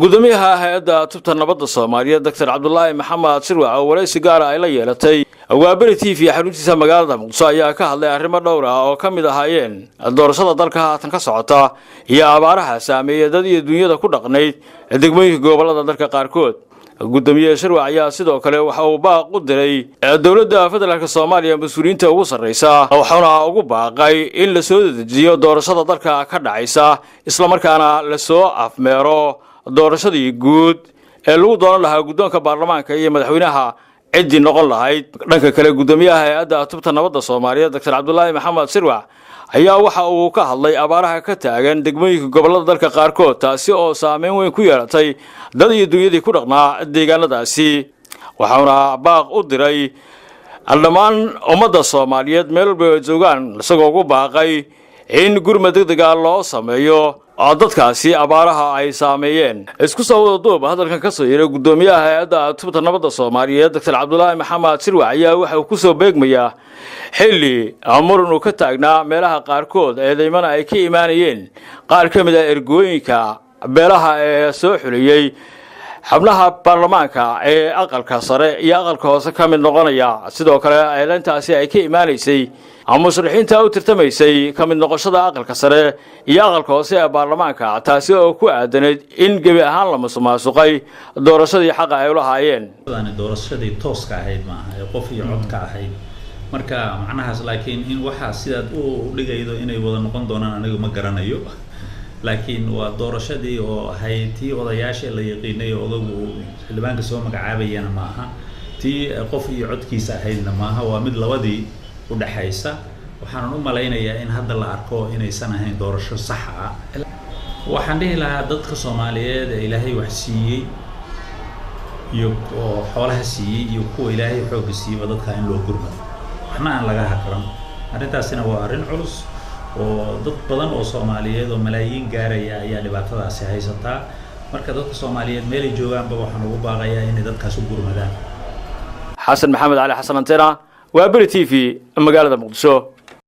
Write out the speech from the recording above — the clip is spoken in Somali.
Gudoomiyaha Hay-adda Tubta Nabadda Soomaaliyeed, Doctor Cabdulaahi Maxamed Shirwac, oo waraysi gaara ay la yeelatay Waaberi TV xaruntiisa magaalada Muqdisho, ayaa ka hadlay arrimo dhowr ah oo ka mid ahaayeen doorashada dalka haatan ka socota iyo abaaraha saameeya dad iyo dunyada ku dhaqnayd degmooyinka gobolada dalka qaarkood. Gudoomiye Shirwac ayaa sidoo kale waxa uu baaq u diray dowladda federaalka Soomaaliya mas-uuliyiinta ugu sarraysa, waxauna ugu baaqay in la soo dedejiyo doorashada dalka ka dhacaysa, islamarkaana lasoo afmeero doorashadii guud ee lagu dooran lahaa guddoonka baarlamaanka iyo madaxweynaha ciddii noqon lahayd. Dhanka kale, guddoomiyaha Hay-adda Tubta Nabadda Soomaaliyeed, Doctor Cabdulaahi Maxamed Shirwac, ayaa waxa uu ka hadlay abaaraha ka taagan degmooyinka gobollada dalka qaarkood, taasi oo saameyn weyn ku yeelatay dad iyo dunyadii ku dhaqnaa deegaanadaasi, waxauna baaq u diray dhammaan ummadda Soomaaliyeed meel walba ay joogaan, isagoo ugu baaqay in gurmad degdega loo sameeyo dadkaasi abaaraha ay saameeyeen. Isku soo wada duub, hadalkan ka soo yeray guddoomiyaha Hay-adda Tubta Nabadda Soomaaliyeed, Doctor Cabdulaahi Maxamed Shirwac, ayaa waxa uu kusoo beegmayaa xilli muran uu ka taagnaa meelaha qaarkood, eedaymana ay ka imaanayeen qaar ka mid ah ergooyinka beelaha ee soo xuliyey xubnaha baarlamaanka ee aqalka sare iyo aqalka hoose ka mid noqonaya. Sidoo kale, eedayntaasi ay ka imaanaysay musharaxiinta u tartamaysay ka mid noqoshada aqalka sare iyo aqalka hoose ee baarlamaanka, taasi oo ku aadanayd in gebi ahaan la musuqmaasuqay doorashadii xaqa ay ulahaayeen. Doorashadii tooska ahayd maaha ee qof iyo codka ahayd marka macnahaas, laakiin in waxaa sidaad u dhigaydo inay wada noqon doonaan anigu ma garanayo, laakiin waa doorashadii oo ahayd tii odayaasha la yaqiinay oo odagu xildhibaanka soo magacaabayana maaha, tii qof iyo codkiisa ahaydna maaha, waa mid labadii udhexaysa. Waxaanan u malaynayaa in hadda la arko inaysan ahayn doorasho sax ah. Waxaan dhihi lahaa dadka Soomaaliyeed ee Ilaahay wax siiyey iyo oo xoolaha siiyey iyo kuwa Ilaahay xoogga siiyeyba, dadka in loo gurmado, waxna aan laga hakran. Arrintaasina waa arrin culus oo dad badan oo Soomaaliyeed oo malaayiin gaaraya ayaa dhibaatadaasi haysataa. Marka dadka Soomaaliyeed meelay joogaanba waxaan ugu baaqayaa inay dadkaas u gurmadaan. Xasan Maxamed Cali, Xasan Antena, Waaberi TV, magaalada Muqdisho.